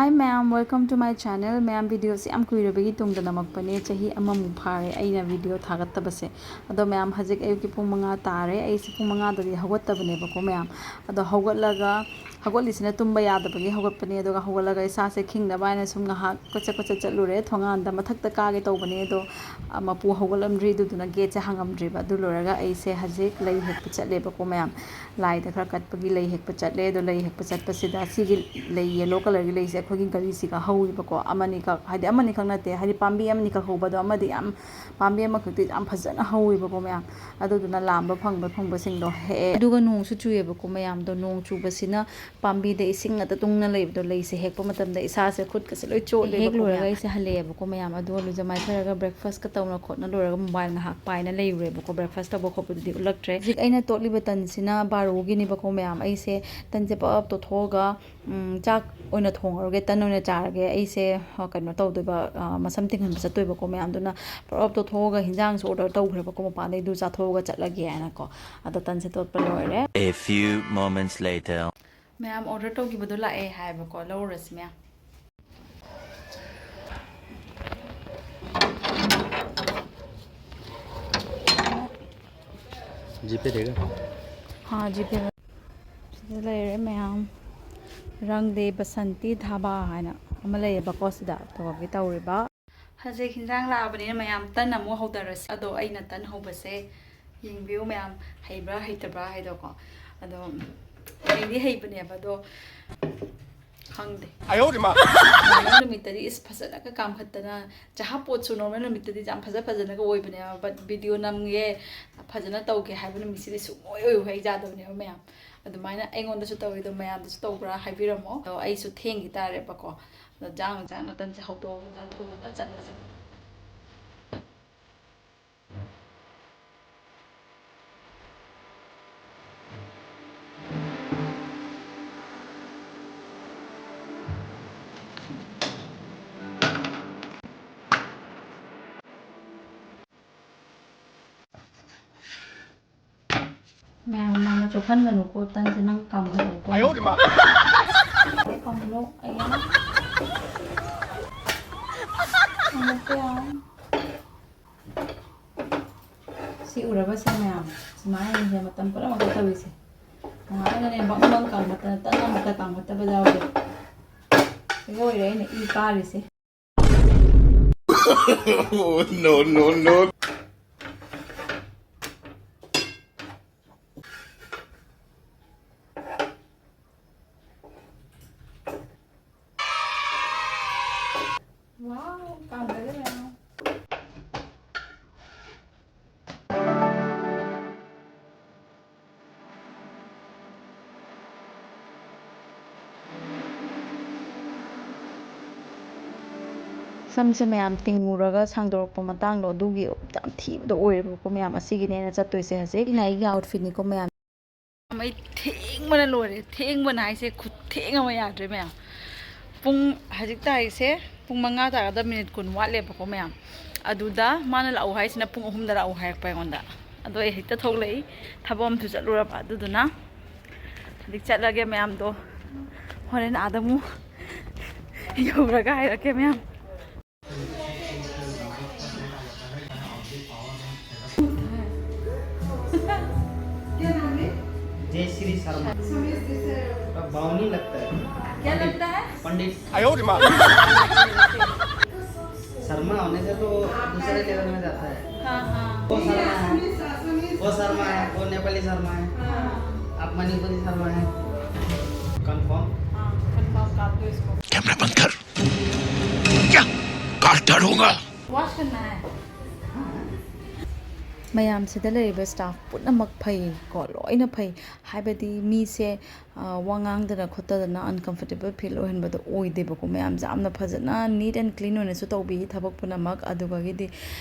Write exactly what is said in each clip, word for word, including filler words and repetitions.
Hi ꯃꯌꯥꯝ, welcome to my channel꯫ ꯃꯌꯥꯝ, ꯚꯤꯗꯤꯑꯣꯁꯦ ꯌꯥꯝ ꯀꯨꯏꯔꯕꯒꯤ ꯇꯨꯡꯗ ꯅꯝꯃꯛꯄꯅꯦ, ꯆꯍꯤ ꯑꯃꯃꯨꯛ ꯐꯥꯔꯦ ꯑꯩꯅ ꯚꯤꯗꯤꯑꯣ ꯊꯥꯒꯠꯇꯕꯁꯦ꯫ ꯑꯗꯣ ꯃꯌꯥꯝ, ꯍꯧꯖꯤꯛ ꯑꯌꯨꯛꯀꯤ ꯄꯨꯡ ꯃꯉꯥ ꯇꯥꯔꯦ꯫ ꯑꯩꯁꯦ ꯄꯨꯡ ꯃꯉꯥꯗꯗꯤ ꯍꯧꯒꯠꯇꯕꯅꯦꯕꯀꯣ ꯃꯌꯥꯝ꯫ ꯑꯗꯣ ꯍꯧꯒꯠꯂꯒ, ꯍꯧꯒꯠꯂꯤꯁꯤꯅ ꯇꯨꯝꯕ ꯌꯥꯗꯕꯒꯤ ꯍꯧꯒꯠꯄꯅꯦ꯫ ꯑꯗꯨꯒ ꯍꯧꯒꯠꯂꯒ ꯏꯁꯥꯁꯦ ꯈꯤꯡꯅꯕ ꯍꯥꯏꯅ ꯁꯨꯝ ꯉꯥꯏꯍꯥꯛ ꯀꯣꯏꯆꯠ ꯀꯣꯏꯆꯠ ꯆꯠꯂꯨꯔꯦ꯫ ꯊꯣꯡꯒꯥꯟꯗ ꯃꯊꯛꯇ ꯀꯥꯒꯦ ꯇꯧꯕꯅꯦ, ꯑꯗꯣ ꯃꯄꯨ ꯍꯧꯒꯠꯂꯝꯗ꯭ꯔꯤ, ꯑꯗꯨꯗꯨꯅ ꯒꯦꯠꯁꯦ ꯍꯥꯡꯉꯝꯗ꯭ꯔꯤꯕ꯫ ꯑꯗꯨ ꯂꯣꯏꯔꯒ ꯑꯩꯁꯦ ꯍꯧꯖꯤꯛ ꯂꯩ ꯍꯦꯛꯄ ꯆꯠꯂꯦꯕꯀꯣ ꯃꯌꯥꯝ꯫ ꯂꯥꯏꯗ ꯈꯔ ꯀꯠꯄꯒꯤ ꯂꯩ ꯍꯦꯛꯄ ꯆꯠꯂꯦ꯫ ꯑꯗꯣ ꯂꯩ ꯍꯦꯛꯄ ꯆꯠꯄꯁꯤꯗ ꯁꯤꯒꯤ ꯂꯩ ꯌꯦꯂꯣ ꯀꯂꯔꯒꯤ ꯂꯩꯁꯦ ꯑꯩꯈꯣꯏꯒꯤ ꯒꯂꯤꯁꯤꯒ ꯍꯧꯋꯦꯕꯀꯣ꯫ ꯑꯃꯅꯤꯈꯛ, ꯍꯥꯏꯗꯤ ꯑꯃꯅꯤꯈꯛ ꯅꯠꯇꯦ, ꯍꯥꯏꯗꯤ ꯄꯥꯝꯕꯤ ꯑꯃꯅꯤꯈꯛ ꯍꯧꯕꯗꯣ, ꯑꯃꯗꯤ ꯌꯥꯝ, ꯄꯥꯝꯕꯤ ꯑꯃꯈꯛꯇꯤ ꯌꯥꯝ ꯐꯖꯅ ꯍꯧꯋꯦꯕꯀꯣ ꯃꯌꯥꯝ꯫ ꯑꯗꯨꯗꯨꯅ ꯂꯥꯝꯕ ꯐꯪꯕ ꯐꯪꯕꯁꯤꯡꯗꯣ ꯍꯦꯛꯑꯦ꯫ ꯑꯗꯨꯒ ꯅꯣꯡꯁꯨ ꯆꯨꯏꯌꯦꯕꯀꯣ ꯃꯌꯥꯝꯗꯣ꯫ ꯅꯣꯡ ꯆꯨꯕꯁꯤꯅ ꯄꯥꯝꯕꯤꯗ ꯏꯁꯤꯡ ꯉꯥꯛꯇ ꯇꯨꯡꯅ ꯂꯩꯕꯗꯣ, ꯂꯩꯁꯦ ꯍꯦꯛꯄ ꯃꯇꯝꯗ ꯏꯁꯥꯁꯦ ꯈꯨꯠꯀꯁꯦ ꯂꯣꯏ ꯆꯣꯠꯂꯦꯕꯀꯣ ꯍꯦꯛ ꯂꯣꯏꯔꯒ ꯃꯌꯥꯝ꯫ ꯑꯩꯁꯦ ꯍꯜꯂꯛꯑꯦꯕꯀꯣ ꯃꯌꯥꯝ꯫ ꯑꯗꯨꯒ ꯂꯨꯖ ꯃꯥꯏꯊꯔꯒ breakfastꯀ ꯇꯧꯅ ꯈꯣꯠꯅ ꯂꯣꯏꯔꯒ mobile ꯉꯥꯏꯍꯥꯛ ꯄꯥꯏꯅ ꯂꯩꯔꯨꯔꯦꯕꯀꯣ꯫ Breakfast ꯇꯧꯕ ꯈꯣꯠꯄꯗꯨꯗꯤ ꯎꯠꯂꯛꯇ꯭ꯔꯦ꯫ ꯍꯧꯖꯤꯛ ꯑꯩꯅ ꯇꯣꯠꯂꯤꯕ ꯇꯟꯁꯤꯅ ꯕꯥꯔꯣꯒꯤꯅꯦꯕꯀꯣ ꯃꯌꯥꯝ꯫ ꯑꯩꯁꯦ ꯇꯟꯁꯦ ꯄꯞ ꯄꯞ ꯇꯣꯠꯊꯣꯛꯑꯒ, ꯎꯝ, ꯆꯥꯛ ꯑꯣꯏꯅ ꯊꯣꯡꯉꯔꯣꯏꯒꯦ, ꯇꯟ ꯑꯣꯏꯅ ꯆꯥꯔꯒꯦ꯫ ꯑꯩꯁꯦ, ꯑ, ꯀꯩꯅꯣ ꯇꯧꯗꯣꯏꯕ, ꯑ, ꯃꯁꯝ ꯇꯤꯡꯍꯟꯕ ꯆꯠꯇꯣꯏꯕꯀꯣ ꯃꯌꯥꯝ꯫ ꯑꯗꯨꯅ ꯄꯞ ꯄꯞ ꯇꯣꯠꯊꯣꯛꯑꯒ ꯍꯤꯟꯖꯥꯡꯁꯨ order ꯇꯧꯈ꯭ꯔꯦꯕꯀꯣ ꯃꯄꯥꯟꯗꯩ, ꯑꯗꯨ ꯆꯥꯊꯣꯛꯑꯒ ꯆꯠꯂꯒꯦ ꯍꯥꯏꯅꯀꯣ꯫ ꯑꯗꯣ ꯇꯟꯁꯦ ꯇꯣꯠꯄ ꯂꯣꯏꯔꯦ꯫ A few moments later. ꯃꯌꯥꯝ order ꯇꯧꯈꯤꯕꯗꯣ ꯂꯥꯛꯑꯦ ꯍꯥꯏꯕꯀꯣ, ꯂꯧꯔꯨꯔꯁꯤ ꯃꯌꯥꯝ꯫ GPay ꯗꯦꯒ? ꯍꯥ, GPay꯫ ꯁꯤꯗ ꯂꯩꯔꯦ ꯃꯌꯥꯝ꯫ ꯔꯪꯗꯦ ꯕꯁꯟꯇꯤ ꯙꯥꯕꯥ ꯍꯥꯏꯅ ꯑꯃ ꯂꯩꯌꯦꯕꯀꯣ, ꯁꯤꯗ ꯇꯧꯔꯒꯦ ꯇꯧꯔꯤꯕ꯫ ꯍꯧꯖꯤꯛ ꯍꯤꯟꯖꯥꯡ ꯂꯥꯛꯑꯕꯅꯤꯅ ꯃꯌꯥꯝ ꯇꯟ ꯑꯃꯨꯛ ꯍꯧꯗꯔꯁꯤ꯫ ꯑꯗꯣ ꯑꯩꯅ ꯇꯟ ꯍꯧꯕꯁꯦ ꯌꯦꯡꯕꯤꯌꯨ ꯃꯌꯥꯝ, ꯍꯩꯕ꯭ꯔꯥ ꯍꯩꯇꯕ꯭ꯔꯥ ꯍꯥꯏꯗꯣꯀꯣ꯫ ꯑꯗꯣ ꯍꯩꯗꯤ ꯍꯩꯕꯅꯦꯕ, ꯑꯗꯣ ꯈꯪꯗꯦ꯫ ꯑꯌꯣ ꯃꯥ꯫ Normal ꯅꯨꯃꯤꯠꯇꯗꯤ ꯏꯁ ꯐꯖꯅꯒ ꯀꯥꯝꯈꯠꯇꯅ, ꯆꯥꯍꯥ ꯄꯣꯠꯁꯨ normal ꯅꯨꯃꯤꯠꯇꯗꯤ ꯌꯥꯝ ꯐꯖ ꯐꯖꯅꯒ ꯑꯣꯏꯕꯅꯦꯕ, but video ꯅꯝꯒꯦ, ꯐꯖꯅ ꯇꯧꯒꯦ ꯍꯥꯏꯕ ꯅꯨꯃꯤꯠꯁꯤꯗꯤ ꯁꯨꯡꯑꯣꯏ ꯑꯣꯏꯌꯨ ꯍꯦꯛ ꯌꯥꯗꯕꯅꯦꯕ ꯃꯌꯥꯝ꯫ ꯑꯗꯨꯃꯥꯏꯅ ꯑꯩꯉꯣꯟꯗꯁꯨ ꯇꯧꯋꯤ, ꯑꯗꯣ ꯃꯌꯥꯝꯗꯁꯨ ꯇꯧꯕ꯭ꯔꯥ ꯍꯥꯏꯕꯤꯔꯝꯃꯣ꯫ ꯑꯗꯣ ꯑꯩꯁꯨ ꯊꯦꯡꯈꯤ ꯇꯥꯔꯦꯕꯀꯣ꯫ ꯑꯗꯣ ꯆꯥꯛꯅ ꯆꯥꯛꯅ ꯇꯟꯁꯦ ꯍꯧꯗꯣꯛꯑꯒ ꯆꯥꯊꯣꯛꯑꯒ ꯆꯠꯂꯁꯦ꯫ ꯃꯌꯥꯝ ꯃꯃꯥꯡꯗ ꯆꯣꯛꯍꯟꯒꯅꯨꯀꯣ, ꯇꯟꯁꯦ ꯅꯪ ꯀꯥꯝꯈꯠꯂꯨꯀꯣ꯫ ꯑꯌꯣ ꯃꯥ꯫ ꯀꯥꯝꯈꯠꯂꯣ, ꯑꯌꯥ꯫ ꯁꯦ ꯃꯌꯥꯝ, ꯁꯨꯃꯥꯏꯅꯅꯦ ꯃꯇꯝ ꯄꯨꯝꯅꯃꯛꯇ ꯇꯧꯔꯤꯁꯦ꯫ ꯉꯥꯏꯍꯥꯛꯅꯅꯦ ꯕꯪ ꯕꯪ ꯀꯥꯝꯈꯠꯇꯅ ꯇꯟ ꯑꯃꯠꯇ ꯀꯥꯝꯈꯠꯇꯕ ꯌꯥꯎꯗꯦ꯫ ꯁꯤꯒ ꯑꯣꯏꯔꯦ ꯑꯩꯅ E ꯀꯥꯔꯤꯁꯦ꯫ No, no, no. Wow, ꯀꯥꯝꯊꯔꯦ ꯃꯌꯥꯝ꯫ ꯁꯝꯁꯦ ꯃꯌꯥꯝ ꯇꯤꯡꯉꯨꯔꯒ ꯁꯥꯡꯗꯣꯔꯛꯄ ꯃꯇꯥꯡꯗꯣ, ꯑꯗꯨꯒꯤ ꯌꯥꯝ ꯊꯤꯕꯗꯣ ꯑꯣꯏꯔꯦꯕꯀꯣ ꯃꯌꯥꯝ꯫ ꯑꯁꯤꯒꯤꯅꯦ ꯑꯩꯅ ꯆꯠꯇꯣꯏꯁꯦ ꯍꯧꯖꯤꯛ꯫ ꯁꯤꯅ ꯑꯩꯒꯤ outfitꯅꯤꯀꯣ ꯃꯌꯥꯝ꯫ ꯑꯩ ꯊꯦꯡꯕꯅ ꯂꯣꯏꯔꯦ꯫ ꯊꯦꯡꯕꯅ ꯍꯥꯏꯁꯦ ꯈꯨꯊꯦꯡ ꯑꯃ ꯌꯥꯗ꯭ꯔꯦ ꯃꯌꯥꯝ꯫ ꯄꯨꯡ ꯍꯧꯖꯤꯛ ꯇꯥꯔꯤꯁꯦ ꯄꯨꯡ ꯃꯉꯥ ꯇꯥꯒꯗꯕ ꯃꯤꯅꯤꯠ ꯀꯨꯟ ꯋꯥꯠꯂꯦꯕꯀꯣ ꯃꯌꯥꯝ꯫ ꯑꯗꯨꯗ ꯃꯥꯅ ꯂꯥꯛꯎ ꯍꯥꯏꯁꯤꯅ ꯄꯨꯡ ꯑꯍꯨꯝꯗ ꯂꯥꯛꯎ ꯍꯥꯏꯔꯛꯄ ꯑꯩꯉꯣꯟꯗ꯫ ꯑꯗꯣ ꯑꯩ ꯍꯦꯛꯇ ꯊꯣꯛꯂꯛꯏ, ꯊꯕꯛ ꯑꯃꯁꯨ ꯆꯠꯂꯨꯔꯕ꯫ ꯑꯗꯨꯗꯨꯅ ꯍꯧꯖꯤꯛ ꯆꯠꯂꯒꯦ ꯃꯌꯥꯝꯗꯣ꯫ ꯍꯣꯔꯦꯟ ꯑꯥꯗ ꯑꯃꯨꯛ ꯌꯧꯔꯒ ꯍꯥꯏꯔꯛꯀꯦ ꯃꯌꯥꯝ꯫ क्या नाम है? जय श्री शर्मा। अब बावनी लगता है। क्या लगता है? पंडित। शर्मा होने से तो दूसरे लेवल में जाता है। हाँ, हाँ। वो शर्मा है, वो शर्मा है, वो नेपाली शर्मा है। हाँ। आप मणिपुरी शर्मा है। कंफर्म? हाँ, कंफर्म कर दो इसको। कैमरा बंद कर। क्या? काट डालूंगा। Wash करना है। ꯃꯌꯥꯝꯁꯤꯗ ꯂꯩꯔꯤꯕ staff ꯄꯨꯝꯅꯃꯛ ꯐꯩꯀꯣ, ꯂꯣꯏꯅ ꯐꯩ꯫ ꯍꯥꯏꯕꯗꯤ ꯃꯤꯁꯦ, ꯑ, ꯋꯥ ꯉꯥꯡꯗꯅ ꯈꯣꯠꯇꯗꯅ uncomfortable feel ꯑꯣꯏꯍꯟꯕꯗꯣ ꯑꯣꯏꯗꯦꯕꯀꯣ꯫ ꯃꯌꯥꯝꯁꯦ ꯌꯥꯝꯅ ꯐꯖꯅ neat and clean ꯑꯣꯏꯅꯁꯨ ꯇꯧꯕꯤ ꯊꯕꯛ ꯄꯨꯝꯅꯃꯛ꯫ ꯑꯗꯨꯒꯒꯤꯗꯤ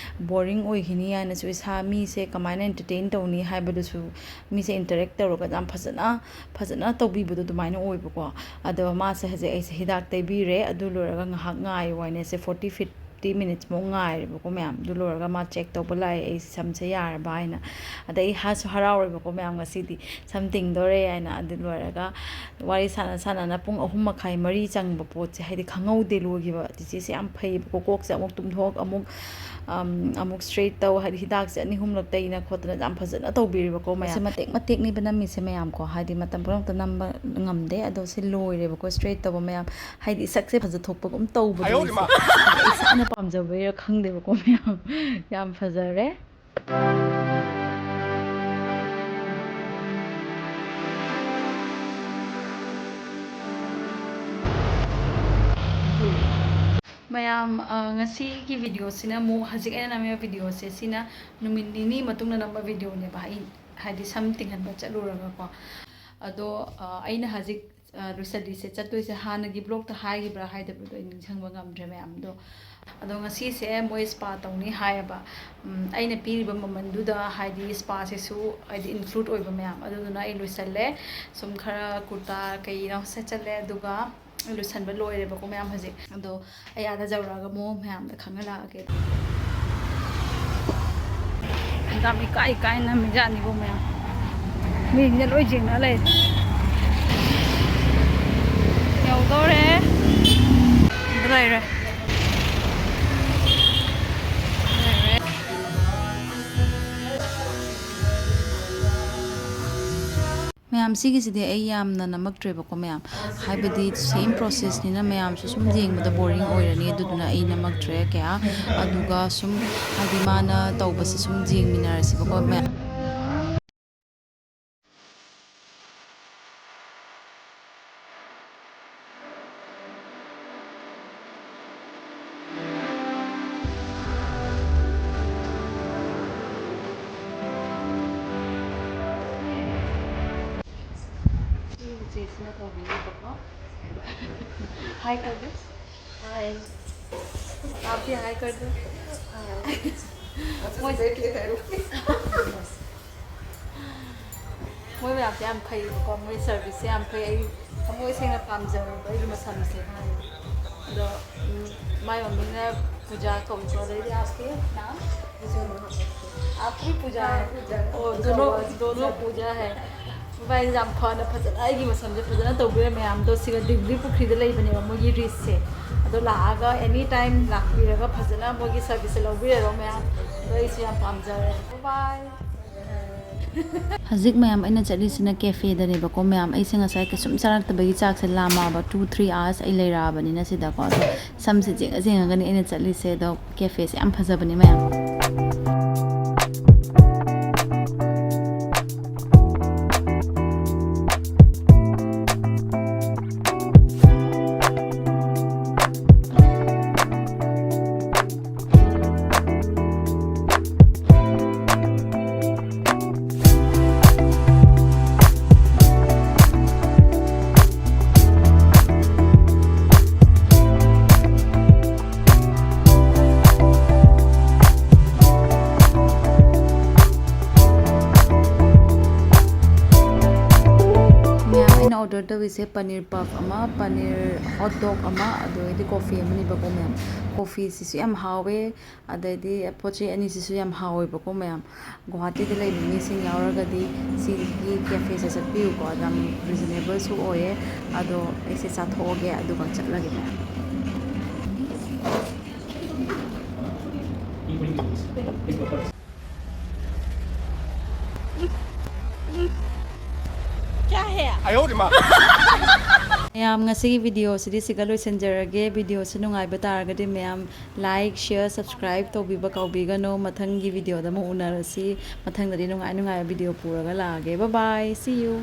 boring ꯑꯣꯏꯈꯤꯅꯤ ꯍꯥꯏꯅꯁꯨ ꯏꯁꯥ, ꯃꯤꯁꯦ ꯀꯃꯥꯏꯅ entertain ꯇꯧꯅꯤ ꯍꯥꯏꯕꯗꯨꯁꯨ, ꯃꯤꯁꯦ interact ꯇꯧꯔꯒ ꯌꯥꯝ ꯐꯖꯅ, ꯐꯖꯅ ꯇꯧꯕꯤꯕꯗꯣ ꯑꯗꯨꯃꯥꯏꯅ ꯑꯣꯏꯕꯀꯣ꯫ ꯑꯗꯣ ꯃꯥꯁꯦ ꯍꯧꯖꯤꯛ ꯑꯩꯁꯦ ꯍꯤꯗꯥꯛ ꯇꯩꯕꯤꯔꯦ꯫ ꯑꯗꯨ ꯂꯣꯏꯔꯒ ꯉꯥꯏꯍꯥꯛ ꯉꯥꯏꯌꯨ ꯍꯥꯏꯅ ꯑꯩꯁꯦ forty feet ꯊꯥꯔꯇꯤ ꯃꯤꯅꯤꯠꯁꯃꯨꯛ ꯉꯥꯏꯔꯦꯕꯀꯣ ꯃꯌꯥꯝ꯫ ꯑꯗꯨ ꯂꯣꯏꯔꯒ ꯃꯥ ꯆꯦꯛ ꯇꯧꯕ ꯂꯥꯛꯑꯦ, ꯑꯩ ꯁꯝꯁꯦ ꯌꯥꯔꯕ ꯍꯥꯏꯅ꯫ ꯑꯗꯩ ꯑꯩ ꯍꯔꯥꯁꯨ ꯍꯔꯥꯎꯔꯦꯕꯀꯣ ꯃꯌꯥꯝ, ꯉꯁꯤꯗꯤ ꯁꯝ ꯇꯤꯡꯗꯣꯔꯦ ꯍꯥꯏꯅ꯫ ꯑꯗꯨ ꯂꯣꯏꯔꯒ ꯋꯥꯔꯤ ꯁꯥꯟꯅ ꯁꯥꯟꯅꯅ ꯄꯨꯡ ꯑꯍꯨꯝ ꯃꯈꯥꯏ, ꯃꯔꯤ ꯆꯪꯕ ꯄꯣꯠꯁꯦ, ꯍꯥꯏꯗꯤ, ꯈꯪꯍꯧꯗꯦ ꯂꯣꯏꯈꯤꯕ꯫ ꯆꯤꯆꯦꯁꯦ ꯌꯥꯝ ꯐꯩꯌꯦꯕꯀꯣ꯫ ꯀꯣꯛꯁꯦ ꯑꯃꯨꯛ ꯇꯨꯝꯊꯣꯛ, ꯑꯃꯨꯛ, ꯑꯝ, ꯑꯃꯨꯛ ꯁ꯭ꯇ꯭ꯔꯦꯠ ꯇꯧ, ꯍꯥꯏꯗꯤ, ꯍꯤꯗꯥꯛꯁꯦ ꯑꯅꯤ ꯑꯍꯨꯝꯂꯛ ꯇꯩꯅ ꯈꯣꯠꯇꯅ ꯌꯥꯝ ꯐꯖꯅ ꯇꯧꯕꯤꯔꯦꯕꯀꯣ ꯃꯌꯥꯝ꯫ ꯁꯤ ꯃꯇꯦꯛ ꯃꯇꯦꯛꯅꯤꯕ ꯅꯝꯃꯤꯁꯦ ꯃꯌꯥꯝ ꯀꯣ, ꯍꯥꯏꯗꯤ, ꯃꯇꯝ ꯄꯨꯝꯅꯃꯛꯇ ꯅꯝꯕ ꯉꯝꯗꯦ꯫ ꯑꯗꯣ ꯁꯤ ꯂꯣꯏꯔꯦꯕꯀꯣ, ꯁ꯭ꯇ꯭ꯔꯦꯠ ꯇꯧꯕ ꯃꯌꯥꯝ꯫ ꯍꯥꯏꯗꯤ, ꯁꯛꯁꯦ ꯐꯖꯊꯣꯛꯄꯒꯨꯝ ꯇꯧꯕꯗꯣ ꯑꯩꯁꯦ꯫ ꯑꯗꯣ ꯏꯁꯥꯅ ꯄꯥꯝꯖꯕꯩꯔꯥ ꯈꯪꯗꯦꯕꯀꯣ ꯃꯌꯥꯝ꯫ ꯌꯥꯝ ꯐꯖꯔꯦ꯫ ꯃꯌꯥꯝ, ꯑ, ꯉꯁꯤꯒꯤ ꯚꯤꯗꯤꯑꯣꯁꯤꯅ ꯑꯃꯨꯛ, ꯍꯧꯖꯤꯛ ꯑꯩꯅ ꯅꯝꯃꯤꯕ ꯚꯤꯗꯤꯑꯣꯁꯦ, ꯁꯤꯅ ꯅꯨꯃꯤꯠ ꯅꯤꯅꯤ ꯃꯇꯨꯡꯗ ꯅꯝꯕ ꯚꯤꯗꯤꯑꯣꯅꯦꯕ꯫ ꯑꯩ, ꯍꯥꯏꯗꯤ, ꯁꯝ ꯇꯤꯡꯍꯟꯕ ꯆꯠꯂꯨꯔꯒꯀꯣ꯫ ꯑꯗꯣ, ꯑ, ꯑꯩꯅ ꯍꯧꯖꯤꯛ, ꯑ, ꯂꯣꯏꯁꯤꯜꯂꯤꯁꯦ ꯆꯠꯇꯣꯏꯁꯦ, ꯍꯥꯟꯅꯒꯤ ꯕ꯭ꯂꯣꯛꯇ ꯍꯥꯏꯈꯤꯕ꯭ꯔꯥ ꯍꯥꯏꯗꯕ꯭ꯔꯥꯗꯣ ꯑꯩ ꯅꯤꯡꯁꯤꯡꯕ ꯉꯝꯗ꯭ꯔꯦ ꯃꯌꯥꯝꯗꯣ꯫ ꯑꯗꯣ ꯉꯁꯤꯁꯦ ꯃꯣꯏ ꯁ꯭ꯄꯥ ꯇꯧꯅꯤ ꯍꯥꯏꯌꯦꯕ꯫ ꯎꯝ, ꯑꯩꯅ ꯄꯤꯔꯤꯕ ꯃꯃꯜꯗꯨꯗ, ꯍꯥꯏꯗꯤ, ꯁ꯭ꯄꯥꯁꯤꯁꯨ, ꯍꯥꯏꯗꯤ, ꯏꯟꯀ꯭ꯂꯨꯗ ꯑꯣꯏꯕ ꯃꯌꯥꯝ꯫ ꯑꯗꯨꯗꯨꯅ ꯑꯩ ꯂꯣꯏꯁꯤꯜꯂꯦ꯫ ꯁꯨꯝ ꯈꯔ ꯀꯨꯔꯇꯥ ꯀꯩꯅꯣ ꯁꯦꯠꯆꯜꯂꯦ, ꯑꯗꯨꯒ ꯂꯣꯏꯁꯤꯟꯕ ꯂꯣꯏꯔꯦꯕꯀꯣ ꯃꯌꯥꯝ ꯍꯧꯖꯤꯛ꯫ ꯑꯗꯣ ꯑꯩ ꯑꯥꯗ ꯌꯧꯔꯛꯑꯒ ꯑꯃꯨꯛ ꯃꯌꯥꯝꯗ ꯈꯪꯍꯜꯂꯛꯑꯒꯦ꯫ ꯌꯥꯝ ꯏꯀꯥꯏ ꯏꯀꯥꯏ ꯅꯝꯃꯤꯖꯥꯠꯅꯤꯕꯣ ꯃꯌꯥꯝ꯫ ꯃꯤꯁꯤꯡꯁꯦ ꯂꯣꯏ ꯌꯦꯡꯅ ꯂꯩꯔꯦ꯫ ꯌꯧꯗꯧꯔꯦ꯫ ꯑꯗ ꯂꯩꯔꯦ꯫ ꯃꯌꯥꯝ, ꯁꯤꯒꯤꯁꯤꯗꯤ ꯑꯩ ꯌꯥꯝꯅ ꯅꯝꯃꯛꯇ꯭ꯔꯦꯕꯀꯣ ꯃꯌꯥꯝ, ꯍꯥꯏꯕꯗꯤ ꯁꯦꯝ ꯄ꯭ꯔꯣꯁꯦꯁꯅꯤꯅ ꯃꯌꯥꯝꯁꯨ ꯁꯨꯝ ꯌꯦꯡꯕꯗ ꯕꯣꯔꯤꯡ ꯑꯣꯏꯔꯅꯤ, ꯑꯗꯨꯗꯨꯅ ꯑꯩ ꯅꯝꯃꯛꯇ꯭ꯔꯦ ꯀꯌꯥ꯫ ꯑꯗꯨꯒ ꯁꯨꯝ, ꯍꯥꯏꯗꯤ, ꯃꯥꯅ ꯇꯧꯕꯁꯦ ꯁꯨꯝ ꯌꯦꯡꯃꯤꯟꯅꯔꯁꯤꯕꯀꯣ ꯃꯌꯥꯝ꯫ ꯆꯦꯁꯤꯅ ꯇꯧꯕꯤꯔꯤꯕꯀꯣ꯫ ꯍꯥꯏ ꯀꯧꯒꯦ꯫ ꯍꯥꯏ꯫ ꯑꯥꯞ ꯍꯥꯏ ꯀꯧꯒꯦ꯫ ꯍꯥꯏ꯫ ꯃꯣꯏ ꯃꯣꯏ ꯃꯌꯥꯝꯁꯦ ꯌꯥꯝ ꯐꯩꯌꯦꯕꯀꯣ, ꯃꯣꯏ ꯁꯔꯚꯤꯁꯁꯦ ꯌꯥꯝ ꯐꯩ꯫ ꯑꯩ ꯊꯃꯣꯏ ꯁꯦꯡꯅ ꯄꯥꯝꯖꯕ ꯑꯩꯒꯤ ꯃꯁꯝꯁꯦ꯫ ꯑꯗꯣ, ꯎꯝ, ꯃꯥꯏ ꯃꯃꯤꯡꯅ पूजा कौन सा है आपके नाम? आपकी पूजा है। ओ, दोनों, दोनों पूजा है। ꯚꯥꯏ, ꯌꯥꯝ ꯐꯅ, ꯐꯖꯅ ꯑꯩꯒꯤ ꯃꯁꯝꯁꯦ ꯐꯖꯅ ꯇꯧꯕꯤꯔꯦ ꯃꯌꯥꯝꯗꯣ꯫ ꯁꯤꯒ ꯗꯤꯒ꯭ꯔꯤ ꯄꯨꯈ꯭ꯔꯤꯗ ꯂꯩꯕꯅꯦꯕ ꯃꯣꯏꯒꯤ ꯔꯤꯁꯁꯦ꯫ ꯑꯗꯣ ꯂꯥꯛꯑꯒ ꯑꯦꯅꯤ ꯇꯥꯏꯝ ꯂꯥꯛꯄꯤꯔꯒ ꯐꯖꯅ ꯃꯣꯏꯒꯤ ꯁꯔꯚꯤꯁꯁꯦ ꯂꯧꯕꯤꯔꯔꯣ ꯃꯌꯥꯝ꯫ ꯑꯗꯣ ꯑꯩꯁꯨ ꯌꯥꯝ ꯄꯥꯝꯖꯔꯦ꯫ ꯕꯥꯏ꯫ ꯍꯧꯖꯤꯛ ꯃꯌꯥꯝ ꯑꯩꯅ ꯆꯠꯂꯤꯁꯤꯅ ꯀꯦꯐꯦꯗꯅꯦꯕꯀꯣ ꯃꯌꯥꯝ꯫ ꯑꯩꯁꯦ ꯉꯁꯥꯏ ꯀꯩꯁꯨꯝ ꯆꯥꯔꯛꯇꯕꯒꯤ ꯆꯥꯛꯁꯦ ꯂꯥꯝꯃꯛꯑꯕ꯫ Two three hours ꯑꯩ ꯂꯩꯔꯛꯑꯕꯅꯤꯅ ꯁꯤꯗꯀꯣ꯫ ꯑꯗꯣ ꯁꯝꯁꯦ ꯆꯦꯡꯉ ꯆꯦꯡꯉꯒꯅꯤ ꯑꯩꯅ ꯆꯠꯂꯤꯁꯦ꯫ ꯑꯗꯣ ꯀꯦꯐꯦꯁꯦ ꯌꯥꯝ ꯐꯖꯕꯅꯦ ꯃꯌꯥꯝ꯫ ꯃꯌꯥꯝ, ꯑꯩꯅ ꯑꯣꯔꯗꯔ ꯇꯧꯔꯤꯁꯦ ꯄꯅꯤꯔ ꯄꯐ ꯑꯃ, ꯄꯅꯤꯔ ꯍꯣꯠ ꯗꯣꯒ ꯑꯃ, ꯑꯗꯨꯗꯩꯗꯤ ꯀꯣꯐꯤ ꯑꯃꯅꯦꯕꯀꯣ ꯃꯌꯥꯝ꯫ ꯀꯣꯐꯤꯁꯤꯁꯨ ꯌꯥꯝ ꯍꯥꯎꯋꯦ, ꯑꯗꯩꯗꯤ ꯄꯣꯠ ꯆꯩ ꯑꯅꯤꯁꯤꯁꯨ ꯌꯥꯝ ꯍꯥꯎꯋꯦꯕꯀꯣ ꯃꯌꯥꯝ꯫ ꯒꯨꯋꯥꯍꯥꯇꯤꯗ ꯂꯩꯕ ꯃꯤꯁꯤꯡ ꯌꯥꯎꯔꯒꯗꯤ ꯁꯤꯒꯤ ꯀꯦꯐꯦꯁꯦ ꯆꯠꯄꯤꯌꯨꯀꯣ, ꯌꯥꯝ ꯔꯤꯖꯅꯦꯕꯜꯁꯨ ꯑꯣꯏꯌꯦ꯫ ꯑꯗꯣ ꯑꯩꯁꯦ ꯆꯥꯊꯣꯛꯑꯒꯦ ꯑꯗꯨꯒ ꯆꯠꯂꯒꯦ ꯃꯌꯥꯝ꯫ ꯃꯌꯥꯝ, ꯉꯁꯤꯒꯤ ꯚꯤꯗꯤꯑꯣꯁꯤꯗꯤ ꯁꯤꯒ ꯂꯣꯏꯁꯤꯟꯖꯔꯒꯦ꯫ ꯚꯤꯗꯤꯑꯣꯁꯤ ꯅꯨꯡꯉꯥꯏꯕ ꯇꯥꯔꯒꯗꯤ ꯃꯌꯥꯝ ꯂꯥꯏꯛ, ꯁꯤꯌꯔ, ꯁꯕꯁꯀ꯭ꯔꯥꯏꯕ ꯇꯧꯕꯤꯕ ꯀꯥꯎꯕꯤꯒꯅꯨ꯫ ꯃꯊꯪꯒꯤ ꯚꯤꯗꯤꯑꯣꯗ ꯑꯃꯨꯛ ꯎꯅꯔꯁꯤ꯫ ꯃꯊꯪꯗꯗꯤ ꯅꯨꯡꯉꯥꯏ ꯅꯨꯡꯉꯥꯏꯕ ꯚꯤꯗꯤꯑꯣ ꯄꯨꯔꯒ ꯂꯥꯛꯑꯒꯦ꯫ Bye bye, see you꯫